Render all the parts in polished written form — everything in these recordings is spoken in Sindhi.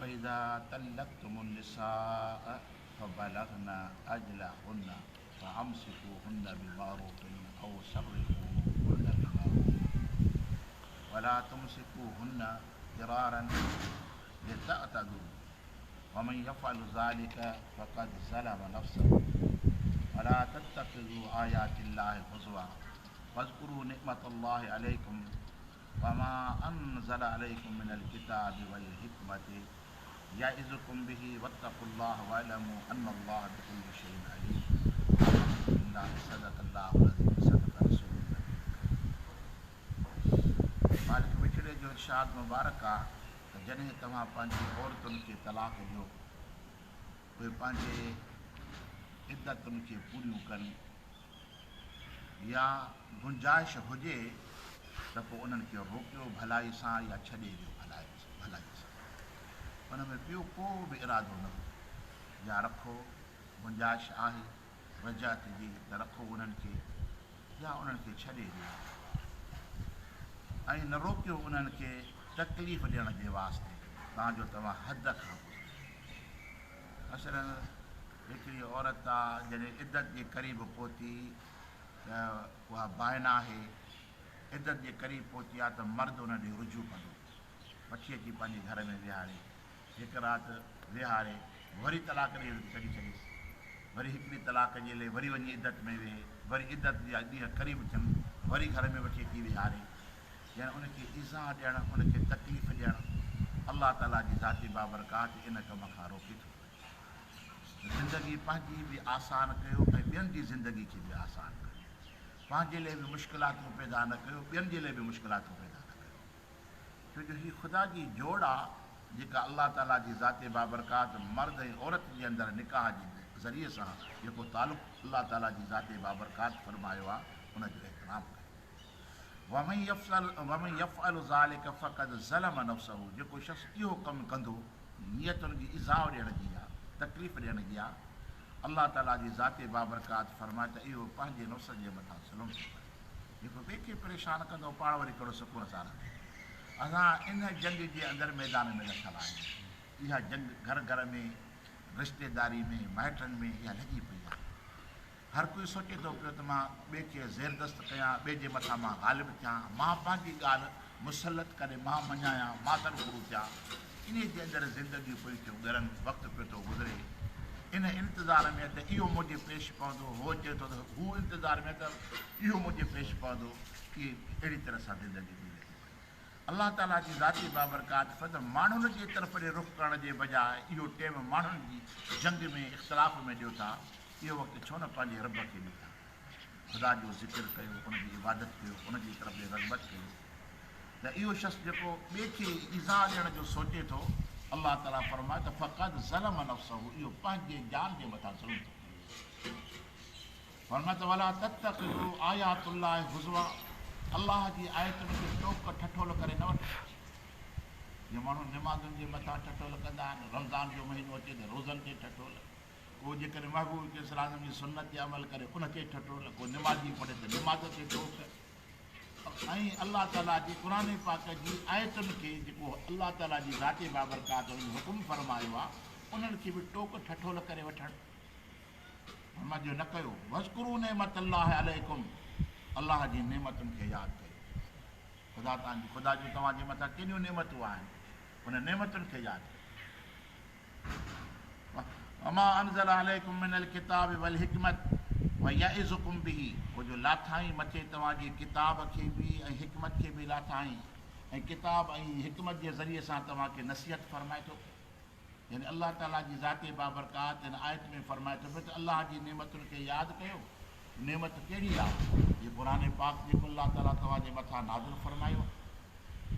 فإذا طلقتم النساء فبلغن أجلهن فأمسكوهن بمعروف أو سرحوهن بمعروف ولا تمسكوهن ضرارا لتعتدوا ومن يفعل ذلك فقد ظلم نفسه ولا تتخذوا آيات الله هزوا واذكروا نعمة الله عليكم وما أنزل عليكم من الكتاب والحكمة يعظكم به واتقوا الله واعلموا أن الله بكل شيء عليم. آمنت بالله صدق الله العظيم صدق رسول النبي الڪريم. مالڪ مٺڙي جو ارشاد مبارڪ آ ته جڏهن توهان پنهنجي عورتن کي طلاق ڏيو اهي پنهنجي عدتن کي پوريون ڪن يا گنجائش هجي ته پوء انهن کي روڪيو ڀلائي سان يا ڇڏي ڏيو ڀلائي سان. ان ۾ ٻيو ڪو به ارادو نه هو. يا رکو، گنجائش آهي رجعت جي ته رکو انهن کي يا انهن کي ڇڏي ڏيو ۽ نه روڪيو انهن کي تڪليف ڏيڻ جي واسطي تان جو توهان حد کان گذرو. مثلاً هڪڙي عورت آ جڏهن عدت جي قريب پهتي ته اها بائنا آهي، عدت جي قريب پهتي آ ته مرد ان ڏي رجوع ڪندو، وٺي اچي پنهنجي گهر ۾ ويهاري، هڪ رات ويهاري وري طلاق ڏئي ان کي ڪڍي ڇڏيس، وري هڪڙي طلاق جي لئي وري وڃي عدت ۾ ويهي، وري عدت جا ڏينهن قريب ٿين وري گهر ۾ وٺي اچي ويهاري، يعني ان کي ايذاء ڏيڻ، ان کي تڪليف ڏيڻ، الله تعاليٰ جي ذات بابرڪات ان ڪم کان روڪي ٿو. زندگي پنهنجي به آسان ڪيو ۽ ٻين جي زندگي کي به آسان ڪيو. پنهنجي لئه به مشڪلاتون پيدا نه ڪيو، ٻين جي لئه به مشڪلاتون پيدا نه ڪيو. ڇو جو هي خدا جي جوڙ آ جيڪا الله تعاليٰ جي ذات بابرڪات مرد ۽ عورت جي اندر نڪاح جي ذريعي سان جيڪو تعلق الله تعاليٰ جي ذات بابرڪات فرمايو آ ان جو احترام ڪيو. ومن يفعل ذلک فقد ظلم نفسه جيڪو شخص اهو ڪم ڪندو، نيت ان جي ايذاء ڏيڻ جي آ، تڪليف ڏيڻ جي آ، الله تعاليٰ جي ذات بابرڪات فرمائي ته اهو پنهنجي نفس جي مٿان ظلم ٿو ڪري. جيڪو ٻئي کي پريشان ڪندو پاڻ وري ڪهڙو سڪون سان رهندو. اسان ان جنگ جي اندر ميدان ۾ لٿل آهيون. اها جنگ گهر گهر ۾، رشتيداري ۾، مائٽن ۾ اها لڳي پئي آهي. هر ڪوئي سوچي ٿو پيو ته مان ٻئي کي زيردست ڪيان، ٻئي جي مٿان مان غالب ٿيان، مان پنهنجي ڳالهه مسلط ڪري مان مڃايان، مان سرخرو ٿيان. انهيء جي اندر زندگيون پيون ٿيون ڳرن، وقت پيو ٿو گذري. ان انتظار ۾ ته اهو منهنجي پيش پوندو، هو چئي ٿو ته هو انتظار ۾ ته اهو منهنجي پيش پوندو. اهي اهڙي طرح سان زندگي گذري ٿي پئي. الله تعاليٰ جي ذات بابرڪات فقط ماڻهن جي طرف ڏي رخ ڪرڻ جي بجاء اهو ٽيم ماڻهن جي جنگ ۾ اختلاف ۾ ڏيو ٿا، اهو وقت ڇو نه پنهنجي رب کي ڏيو ٿا. خدا جو ذڪر ڪيو، ان جي عبادت ڪيو، ان جي طرف ڏي رغبت ڪيو ته اهو شخص جيڪو ٻئي کي ايذاء ڏيڻ جو سوچي ٿو، الله تعاليٰ فرمائي ته فقد ظلم نفسه اهو پنهنجي جان جي مٿان ظلم ٿو ڪري. فرمايو ته ولا تتخذوا آيات الله هزوا الله جي آيتن کي ٽوڪ ٺٺول ڪري نه وٺو. جيئن ماڻهو نمازن جي مٿان ٺٺول ڪندا آهن، رمضان جو مهينو اچي ته روزن تي ٺٺول، ڪو جيڪڏهن محبوب ڪريم صلي الله عليه وسلم جي سنت تي عمل ڪري ان تي ٺٺول، ڪو نمازي پڙهي ته نماز تي ٽوڪ ۽ الله تعالي جي قرآن پاڪ جي آيتن کي جيڪو الله تعالي جي ذات بابرڪات ان جو حڪم فرمايو آهي انهن کي به ٽوڪ ٺٺول ڪري وٺڻ. محمد جو نه ڪيو. واذڪروا نعمت الله عليڪم الله جي نعمتن کي ياد ڪيو. خدا تان جي خدا جون توهان جي مٿان ڪيڏيون نعمتون آهن ان نعمتن کي ياد ڪيو. وما انزل عليڪم من الڪتاب والحڪمت ويعظڪم به هو جو لاٿائين مٿي توهان جي ڪتاب کي به ۽ حڪمت کي به لاٿائين ۽ ڪتاب ۽ حڪمت جي ذريعي سان توهان کي نصيحت فرمائي ٿو. يعني الله تعاليٰ جي ذات بابرڪات هن آيت ۾ فرمائي ٿو پيو ته الله جي نعمتن کي ياد ڪيو، نعمت ڪهڙي آهي؟ هي قرآن پاڪ جيڪو الله تعاليٰ توهان جي مٿان نازل فرمايو آهي.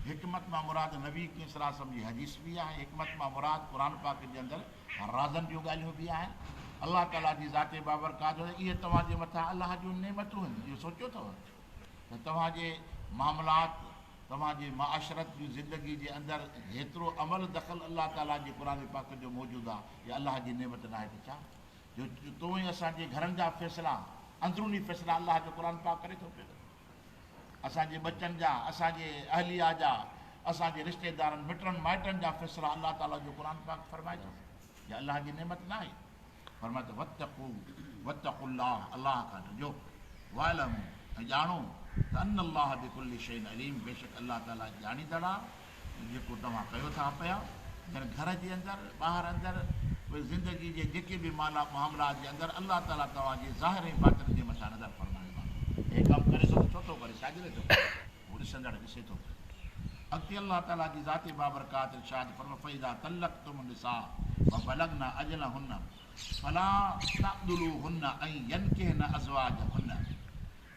حڪمت مان مراد نبي ڪريم صلي الله عليه وسلم جي حديث به آهي، حڪمت مان مراد قرآن پاڪ جي اندر رازن جون ڳالهيون به آهن. الله تعاليٰ جي ذات بابرڪات اهي توهان جي مٿان الله جون نعمتون آهن. اهو سوچيو اٿو ته توهان جي معاملات توهان جي معاشرت جي زندگي جي اندر هيترو عمل دخل الله تعاليٰ جي قرآن پاڪ جو موجود آ يا الله جي نعمت ناهي ته ڇا جو تون ۽ اسان جي گهرن جا فيصلا اندروني فيصلا الله جو قرآن پاڪ ڪري ٿو پيو اسان جي ٻچن جا اسان جي اهليه جا اسان جي رشتيدارن مٽن مائٽن جا فيصلا الله تعاليٰ جو قرآن پاڪ فرمائي ٿو. اها الله جي نعمت ناهي. فرمائي ٿو واتقوا واتقوا الله الله کان ڊڄو واعلموا ۽ ڄاڻو ته ان الله بڪل شيء عليم بيشڪ الله تعاليٰ ڄاڻيندڙ آهي جيڪو توهان ڪيو ٿا پيا يعني گهر جي اندر ٻاهر اندر پوء زندگي جي جيڪي به معاملات جي اندر الله تعاليٰ توهان جي ظاهر ۽ باطن جي مٿان نظر فرمائڻ وارو هي ڪم ڪري ٿو ته ڇو ٿو ڪري ڇا جي لاء ٿو ڪري هو ڏسندڙ ڏسي ٿو پيو. اڳتي الله تعاليٰ جي ذات بابرڪات ارشاد فرمايو فاذا طلقتم النساء وبلغن اجلهن فلا تعضلوهن ان ينڪحن ازواجهن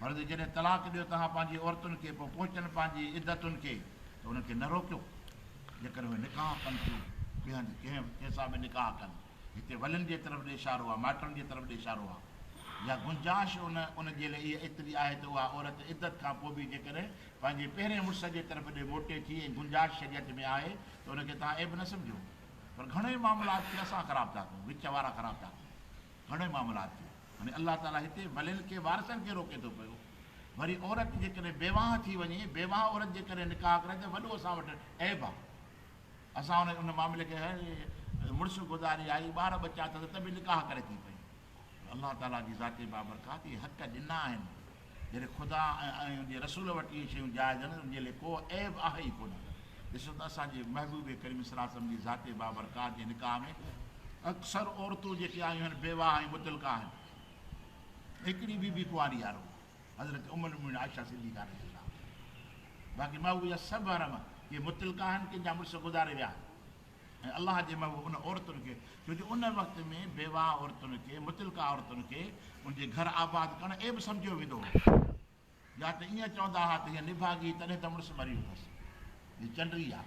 فرمايو جڏهن طلاق ڏيو توهان پنهنجي عورتن کي پوء پهچن پنهنجي عدتن کي ته انهن کي نه روڪيو جيڪڏهن اهي نڪاح ڪن ٿيون ٻئي هنڌ ڪنهن سان به نڪاح ڪن. هتي ولين جي طرف ڏي اشارو آهي، مائٽن جي طرف ڏي اشارو آهي يا گنجائش ان ان جي لاء اها ايتري آهي ته اها عورت عدت کان پوء به جيڪڏهن پنهنجي پهرين مڙس جي طرف ڏي موٽي ٿي ۽ گنجائش شريعت ۾ آهي ته ان کي توهان عيب نه سمجهو پر گهڻي معاملات کي اسان خراب ٿا ڪيون وچ وارا خراب ٿا ڪيون گهڻي معاملات کي يعني الله تعالي هتي ولين کي وارثن کي روڪي ٿو پيو وري عورت جيڪڏهن بيواهه ٿي وڃي بيواهه عورت جيڪڏهن نڪاح ڪري ته وڏو اسان وٽ عيب آهي. اسان ان ان معاملي کي مڙس گذاري آئي ٻار ٻچا اٿس ته به نڪاح ڪري ٿي پئي. پر الله تعاليٰ جي ذات بابرڪات اهي حق ڏنا آهن. جڏهن خدا ۽ ان جي رسول وٽ اهي شيون جائز آهن ان جي لاء ڪو عيب آهي ئي ڪونه. ڏسو ته اسان جي محبوب ڪريم صلي الله عليه وسلم جي ذات بابرڪات جي نڪاح ۾ اڪثر عورتون جيڪي آيون آهن بيواهه ۽ مطلقه آهن. هڪڙي بي بي ڪنواري آهي رڳو. حضرت ام المؤمنين عائشه صديقه رضي الله عنها باقي محبوب جا سڀ حرم ڪي مطلقه آهن ڪن جا مڙس گذاري ويا آهن ۽ الله جي محبوب ان عورتن کي ڇو جو ان وقت ۾ بيواهه عورتن کي مطلقه عورتن کي ان جي گهر آباد ڪرڻ عيب سمجهيو ويندو هو يا ته ائين چوندا هئا ته هيء نڀاڳي تڏهن ته مڙس مري ويو اٿس هي چنڊي آهي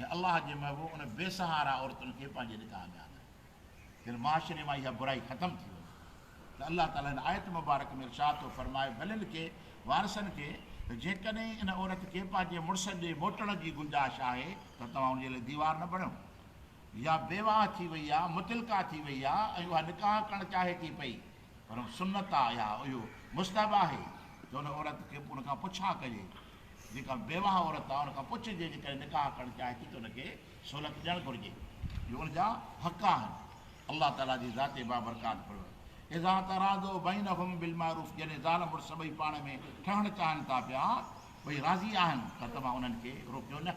۽ الله جي محبوب ان بي سهارا عورتن کي پنهنجي نڪاح ۾ آندو جڏهن معاشري مان اها برائي ختم ٿي وڃي ته الله تعاليٰ هن آيت مبارڪ ۾ ارشاد ٿو فرمائي ولين کي، وارثن کي، ته جيڪڏهن ان عورت کي پنهنجي مڙس ڏي موٽڻ جي گنجائش آهي ته توهان ان جي لاء ديوار نه بڻيو يا بيواهه ٿي وئي آهي، مطلقه ٿي وئي آهي ۽ اها نڪاح ڪرڻ چاهي ٿي پئي پر سنت آهي يا اهو مستحب آهي ته ان عورت کي ان کان پڇا ڪجي جيڪا بيواهه عورت آهي ان کان پڇجي جيڪڏهن نڪاح ڪرڻ چاهي ٿي ته ان کي سهولت ڏيڻ گهرجي اهو ان جا حق آهن. الله تعالي جي ذات بابرڪات فرمايو، اذا تراضوا بينهم بالمعروف جڏهن زال مڙس ٻئي پاڻ ۾ ٺهڻ چاهن ٿا پيا، ٻئي راضي آهن ته توهان انهن کي روڪيو نه.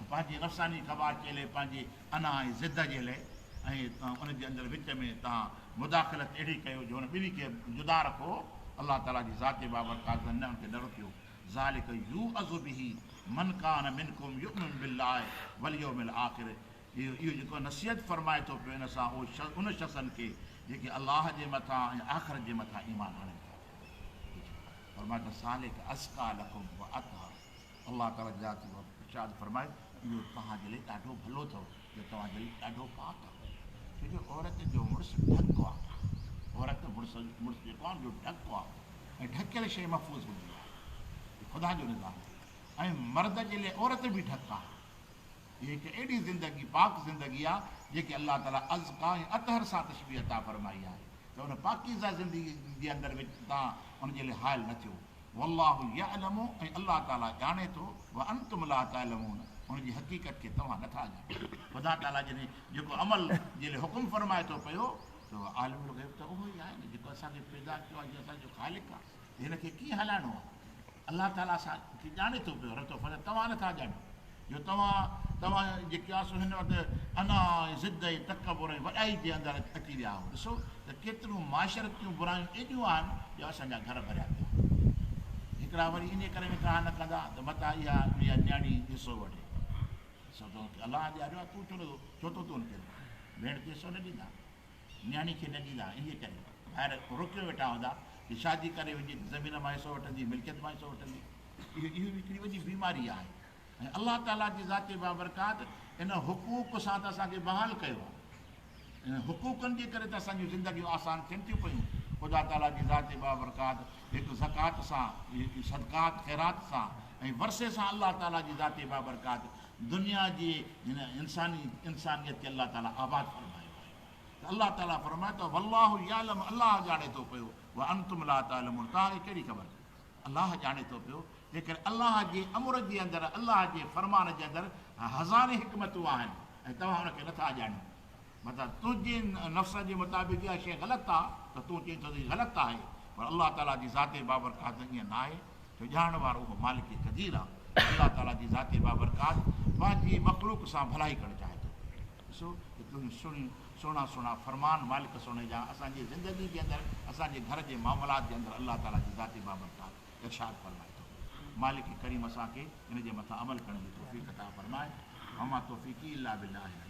پنهنجي نفساني خواهش جي لئه پنهنجي انا ۽ ضد جي لئه ۽ ان جي اندر وچ ۾ توهان مداخلت اهڙي ڪيو جو هن ٻنهي کي جدا رکو، الله تعالي جي ذات بابرڪات نه ان کي نه روڪيو. ذلک يوعظ به من ڪان منڪم يؤمن بالله واليوم الاخر اهو جيڪو نصيحت فرمائي ٿو پيو ان سان اهو ان شخصن کي جيڪي الله جي مٿان ۽ آخرت جي مٿان ايمان آڻين ٿا پيا. فرمائي ته ذلک ازڪي لڪم واطهر الله تعالي جي ذات ارشاد فرمائي اهو توهان جي لاء ڏاڍو ڀلو اٿو جو توهان جي لاء ڏاڍو پاڪ آهي ڇو جو عورت جو مڙس ڍڪ آهي عورت مڙس مڙس جيڪو آهي ان جو ڍڪ آهي ۽ ڍڪيل شيء محفوظ هوندي آهي خدا جو نظام آهي ۽ مرد جي لاء عورت به ڍڪ آهي. هيء هڪ اهڙي زندگي، پاڪ زندگي آهي، جنهن کي الله تعاليٰ ازڪيٰ ۽ اطهر سان تشبيهه عطا فرمائي آهي ته ان پاڪيزه زندگي جي اندر وچ توهان ان جي لاء حائل نه ٿيو. والله يعلم ۽ الله تعاليٰ ڄاڻي ٿو، وانتم لا تعلمون ان جي حقيقت کي توهان نه ٿا ڄاڻو. خدا تعاليٰ جڏهن جيڪو عمل جي لاء حڪم فرمائي ٿو پيو ته عالم الغيب ته اهو ئي آهي نه جيڪو اسان کي پيدا ڪيو آهي، جيڪو اسان جو خالق آهي ته هن کي ڪيئن هلائڻو آهي. الله تعاليٰ اسان کي ڄاڻي ٿو پيو، رب ٿو فرمائي توهان نه ٿا ڄاڻو جو توهان توهان جيڪي آهيو سو هن وقت انا ۽ ضد ۽ تڪبر ۽ وڏائي جي اندر اچي ويا آهيو. ڏسو ته ڪيتريون معاشرتيون برايون ايڏيون آهن جو اسان جا گهر ڀريا پيا آهن. هڪڙا وري انهيء ڪري نڪاح نه ڪندا ته متان اها اها نياڻي حصو وٺي. حصو ته الله ڏياريو آهي تون ڇو نٿو ڇو ٿو تون ان کي روڪين. ڀيڻ کي حصو نه ڏيندا. نياڻي کي نه ڏيندا انهيء ڪري ڀائر روڪيو ويٺا هوندا ته شادي ڪري وڃي ته زمين مان حصو وٺندي، ملڪيت مان حصو وٺندي. اهو اهو به هڪڙي وڏي بيماري آهي ۽ الله تعاليٰ جي ذات بابرڪات ان حقوق سان ته اسان کي بحال ڪيو آهي. انهن حقوقن جي ڪري ته اسان جون زندگيون آسان ٿين ٿيون پيون. خدا تعاليٰ جي ذات بابرڪات هڪ زڪوات سان، صدقات خيرات سان ۽ ورثي سان الله تعاليٰ جي ذات بابرڪات دنيا جي هن انساني انسانيت کي الله تعاليٰ آباد فرمايو آهي ته الله تعاليٰ فرمائي ٿو والله يعلم الله ڄاڻي ٿو پيو وانتم لا تعلمون توهان کي ڪهڙي خبر. الله ڄاڻي ٿو پيو. جيڪڏهن الله جي امر جي اندر، الله جي فرمان جي اندر هزارين حڪمتون آهن ۽ توهان ان کي نٿا ڄاڻيو. مطلب تنهنجي نفس جي مطابق اها شيء غلط آ ته تون چئين ٿو ته هي غلط آهي، پر الله تعاليٰ جي ذات بابرڪات ائين ناهي، جو ڄاڻڻ وارو اهو مالڪ قدير آ. الله تعاليٰ جي ذات بابرڪات پنهنجي مخلوق سان ڀلائي ڪرڻ چاهي ٿو. ڏسو ڪيتريون سهڻيون سهڻا سهڻا فرمان مالڪ سهڻي جا اسان جي زندگي جي اندر، اسان جي گهر جي معاملات جي اندر الله تعاليٰ جي ذات بابرڪات ارشاد فرمائي ٿو. مالڪ ڪريم اسان کي ان جي مٿان عمل ڪرڻ جي توفيق عطا فرمائي. وما توفيقي الا بالله العلي.